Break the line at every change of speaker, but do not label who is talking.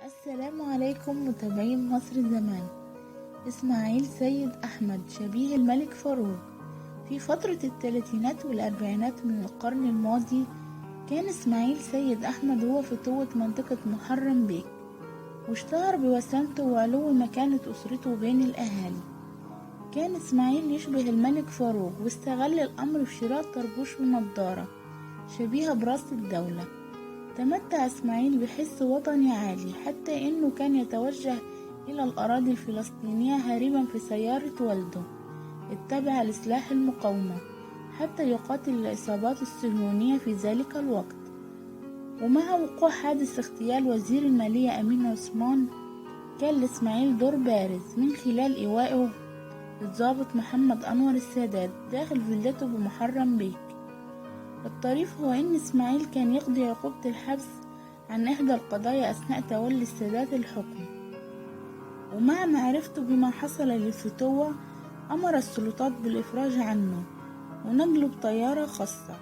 السلام عليكم متابعين مصر زمان. إسماعيل سيد أحمد شبيه الملك فاروق. في فترة الثلاثينات والأربعينات من القرن الماضي كان إسماعيل سيد أحمد هو فتوة منطقة محرم بيك، واشتهر بوسامته وعلو مكانة أسرته بين الأهالي. كان إسماعيل يشبه الملك فاروق، واستغل الأمر في شراء طربوش ونضارة شبيهة براس الدولة. تمتع إسماعيل بحس وطني عالي، حتى إنه كان يتوجه إلى الأراضي الفلسطينية هاربا في سيارة والده التابعة لسلاح المقاومة حتى يقاتل العصابات الصهيونية في ذلك الوقت. ومع وقوع حادث اغتيال وزير المالية أمين عثمان، كان لإسماعيل دور بارز من خلال إيوائه الضابط محمد أنور السادات داخل فيلته بمحرم بيك. الطريف هو إن إسماعيل كان يقضي عقوبة الحبس عن إحدى القضايا أثناء تولي السادات الحكم، ومع معرفته بما حصل للفتوة أمر السلطات بالإفراج عنه ونقله بطيارة خاصة.